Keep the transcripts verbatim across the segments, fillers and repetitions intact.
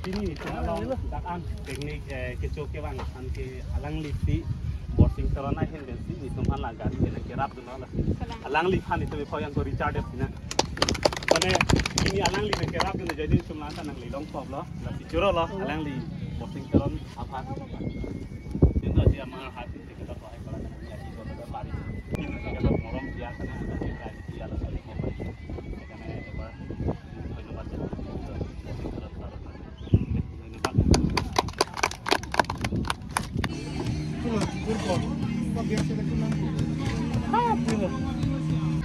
Pini netum along dak an picnic, eh, kecho kevang aphan ke alangli si Borsing Teron ahin pensi netum aphan la gari ke nangkerapdunlo lasi. Alangli aphan netum ipho yang ko Richard Dev sina. Mane pini alangli nangkerapdun jadi netum lanta nanglilongkoklo. Lasi chorolo alangli Borsing Teron aphan. Jin to si amar hat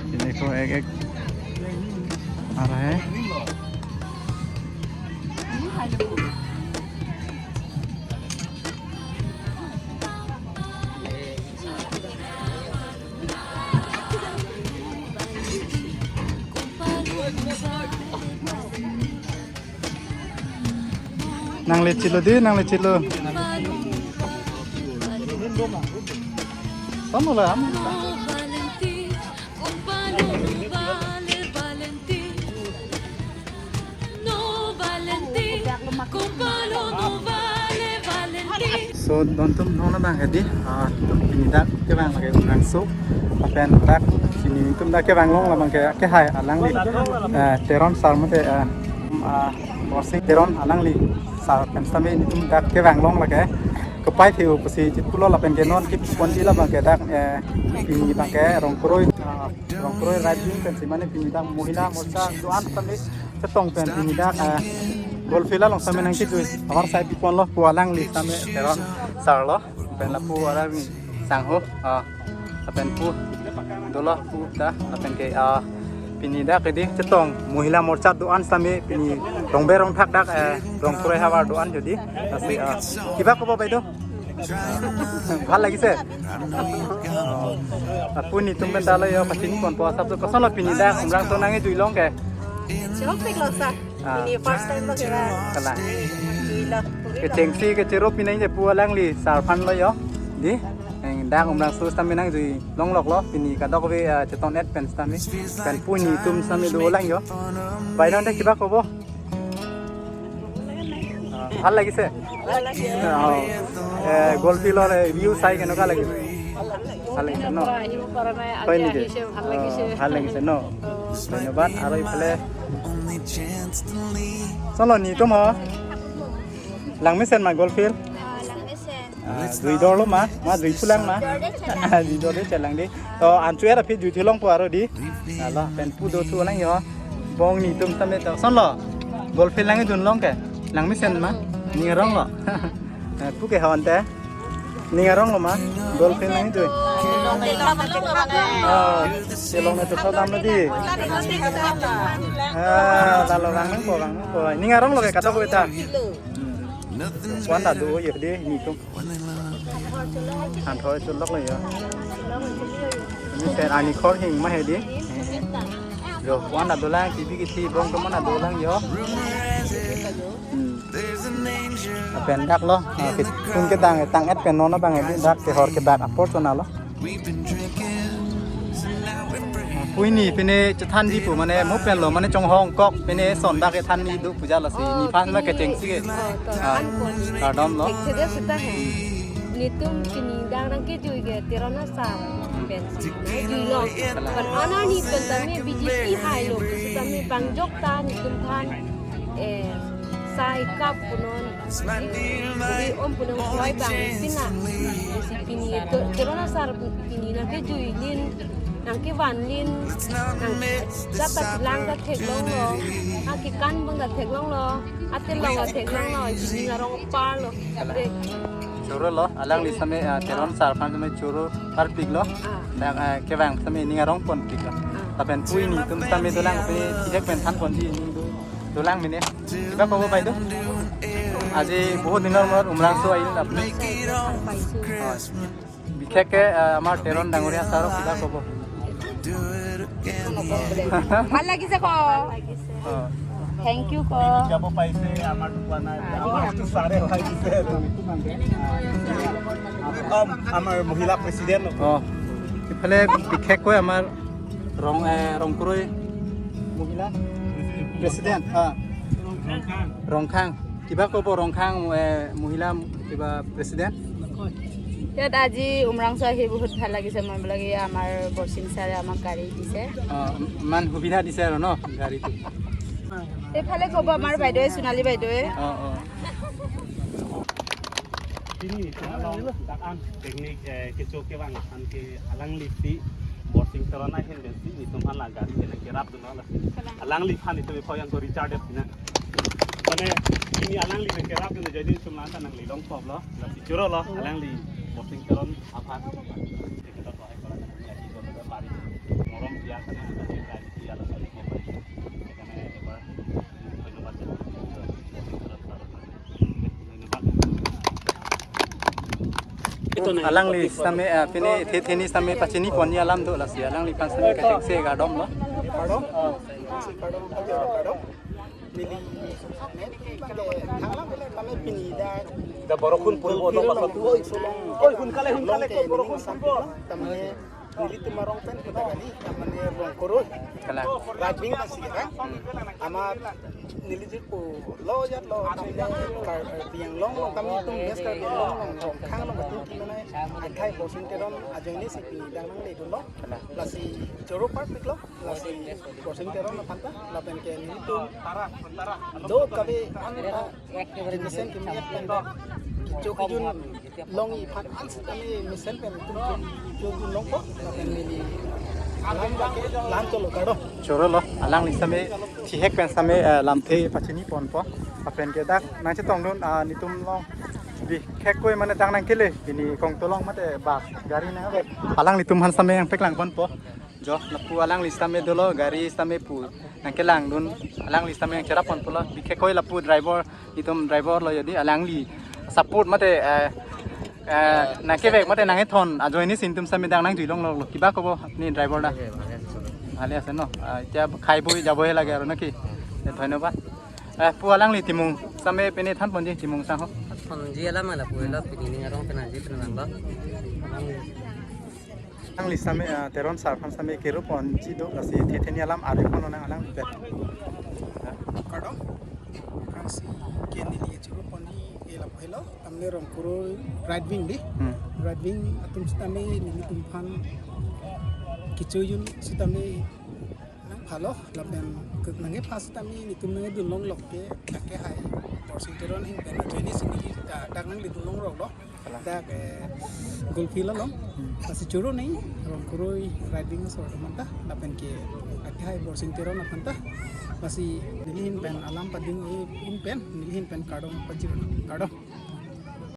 ये देखो, एक एक आ रहा है। Nangli chilo di, nangli chilo. Tamo la am. So, dontum non abang ke di, ah, tum pini dak kevang lake Umrangso. Lapen dak pini tum dak kevanglong labang ke, kehai alangli, eh, Teron sir mate, eh, ah, Borsing Teron alangli sir pen sitame netum dak kevanglong lake. Kepai theu pusi chit pulo lapen ke non kip ponji labang ke dak, eh, pini abang ke Rongkroi, ah, Rongkroi riding pensi mane pini dak Mohila Morcha do-an sitame chetong pen pini dak, eh, Golf field along sitame nangkejui. Ahor sai piponlo pu alangli sitame Teron sir lo. Pen lapu alangli sangho, ah, lapen pu dolo pu ta, lapen ke, ah, pini dak ke di chetong Mohila Morcha do-an sitame pini rongbe rongthak dak, eh, Rongkroi havar do-an jadi. Lasi, ah, কিবা ক'ব বাইদেউ? ভাল লাগিছে? Lapu netum pen ta lo yo, kachini ponpo asap tu. Koson lo pini dak Umrangso nangkejuilong ke? Chokpiklo sir. Ah. Pini first time lo kira. Kalang. Juilo. Kechengsi kechero pinai je pu alangli sir aphan lo yo. Di, eng dak Umrangso sitame nangjuilongloklo. Pini kadokave, ah, chetong-et pen sitame. Pen pu netum sitame dolang yo. বাইদেউ, কিবা ক'ব? Ah, ভাল লাগিছে? ভাল লাগিছে। Ah, eh, Golf field ৰ, eh, view চাই কেনেকুৱা লাগিল? ভাল লাগিছে। ভাল লাগিছে ন? পৰা আহিব পৰা নাই, আজি হয় নেকি? আহিছে, ভাল লাগিছে। Ah, ভাল লাগিছে ন? ধন্যবাদ। আৰু ইফালে চলো, netum ho. Langmesen ma Golf field? Ah, langmesen. Ah, jui dorlo ma, ma jui pulang ma. Jui dor de chelang. Ah, jui dor de chelang di. To anchot aphi jui thilongpo aro di. Alo, pen pu dothulang yo. Bong netum sitame to. Sonlo. Golf field nangkedunlong ke. Langmesen ma. Ning aronglo. Eh, pu ke hon te. Ning aronglo ma. Golf field nangkedun. Ah, chelong na to dam lo di. Ah, lalo rang nangpo, rang nangpo. Ning aronglo ke kadokave ta. Hmm. Wan ta do ye de netum. Than thoi chulok lo yo. Ni ser ani khor hing ma he di. Yo, wan ta dolang, kibi kithi bong ke mana dolang yo. Hmm. Lapen dak lo, ah, ke, tum kedang tang-et pen non abang di dak kehor kebak apor chonlo. Pu hini pine chethan di pu mane mo pen lo mane chonghong kok pine son dak kethan di do puja lasi. Oh, nephan ma pini kechengsi ke. Oh, to, ah, an pon. Kardom lo. Thekthedet seta he. Netum pini dak nangkejui ke Teron asar pensi nangjuilo. Kalang. Pen ana netum tame B J P hailo, sitame bang jok ta netum than, eh, sai kap punon. Jadi om punong kloi bang sina. Jadi pini Te-, Teron asar pini nangkejui lin, nangkevan lin, nang jat ta chelang ta theklonglo. Akekan bang ta theklonglo. Atelong ta theklonglo. Pini ning arong parlo. Jadi chorolo, alangli sitame, ah, Teron sar aphan sitame choro parpiklo. Ah. Dak, ah, kevang sitame ning arong ponpiklo. Ah. Lapen pu netum sitame dolang pine thijek pen than ponji ning do, dolang mene. কিবা ক'ব বাইদেউ? আজি বহুত দিনৰ মূৰত উমৰাংচু আহিল আপুনি। ভাল পাইছো। হয়। বিশেষকে, আহ, আমাৰ তেৰণ ডাঙৰীয়া ছাৰক কিবা ক'ব? ভাল লাগিছে ক। অ। থেংক ইউ ক। যাব পাৰিছে, আমাৰতো পোৱা নাই। আমাৰতো ছাৰে হয় দিছে। একদম আমাৰ মহিলা প্ৰেচিডেণ্ট। অ। ইফালে বিশেষকৈ আমাৰ ৰং, এ, ৰংপুৰৈ মহিলা প্ৰেচিডেণ্ট, অ। ৰংখাং। কিবা ক'ব ৰংখাং, এ, মহিলা কিবা প্ৰেচিডেণ্ট? ইয়াত আজি উমৰাংচু আহি বহুত ভাল লাগিছে। মই বোলে কি আমাৰ বৰচিং ছাৰে আমাক গাড়ী দিছে। অ, ইমান সুবিধা দিছে আৰু ন গাড়ীটো? এইফালে ক'ব আমাৰ বাইদেৱে, সোণালী বাইদেৱে। অ, অ। Pini nitum along dak an teknik, eh, kecho kevang aphan ke alangliphan Borsing Teron ahin pensi nitum aphan la gari ke nangkerapdunlo lasi. Alangliphan nitum ipho yang ko Richard Dev sina. Mane pini alangli nangkerapdun ajoine nitum la-an ta nanglilong koplo. Lasi chorolo alangli Borsing Teron aphan. Kita to hai pala nang ya di ko da mari. Morom dia kana ada dia lasi ko. Kana ebar. Dhonyobad. Alangli sitame, eh, pini the-, theni sitame pachini ponji alam do lasi, alangliphan sitame kethekse kardom lo. Kardom. Kardom, kardom, kardom. Neli, neli, kami pini dak. Da borokun puribo, oi, solang. Oi, sonkale, sonkale, borokun puribo. Tamane, nelitum arong pen kita kali, tamane Rongkoroi. Kalang. Rajwing pasi kan. Amat neli jirpo lo jat lo, tamane kar-, Karbi Anglong along kami tum bes Karbi Anglong along, Rongkhang along betul tamane akhai Borsing Teron ajoine si pini dak nangledunlo. Kalang. Lasi choro parpiklo, lasi Borsing Teron aphan ta, lapen ke nelitum do kave anta mesen kimi pen dak kecho kejun longji aphan an sitame mesen pen itum kecho kejun longpo, lapen neli alam bak ke la-an cholo, kardom. Chorolo, alangli sitame thihek pen sitame, eh, lamthe pachini ponpo. Lapen ke dak nangchetongdun, ah, nitum along bikhekkoi mane dak nangkele, pini kongtolong mate bus gari nangvek. Alanglitum aphan sitame nangpeklang ponpo. Jo, lapu alangli sitame dolo, gari sitame pu nangkelangdun, alangli sitame nangcherap ponpo lo. Bikhekkoi lapu driver, itum driver lo, jadi alangli support mate, eh, eh, nangkevek mate nangkethon ajoine si nitum sitame dak nangjuilonglo. Kiba kobo ni driver da? Bhale ase, bhale ase. Bhale ase no? Ah, এতিয়া খাই বৈ যাবহে লাগে আৰু নেকি? এ, ধন্যবাদ। Eh, pu alangli timung sitame pini than ponji, timung sang ho. Ponji alam ala pu lo, pini ning arong pen aji pen nanglo. Alangli sitame, ah, Teron sar aphan sitame kero ponji do, lasi the-, theni alam ari pon nang alangli pen. Kardom. Kangsi ke neli choro ponji ke lapu helo, tamne Rongkoroi right wing di. Hmm. Right wing atum sitame nelitum aphan kecho kejun sitame nangphalo, lapen ke nangkepha sitame nitum nangdunlong lok ke, akhai Borsing Teron ahin pen ajoine si neli ta dak nangledunlong roklo. Kalang. Dak, eh, Golf Field along. Hmm. Lasi choro neli Rongkoroi right wing asor atum anta, lapen ke akhai Borsing Teron aphan ta. Lasi neli ahin pen alam pading un pen, neli ahin pen kardom pajir. Kardom.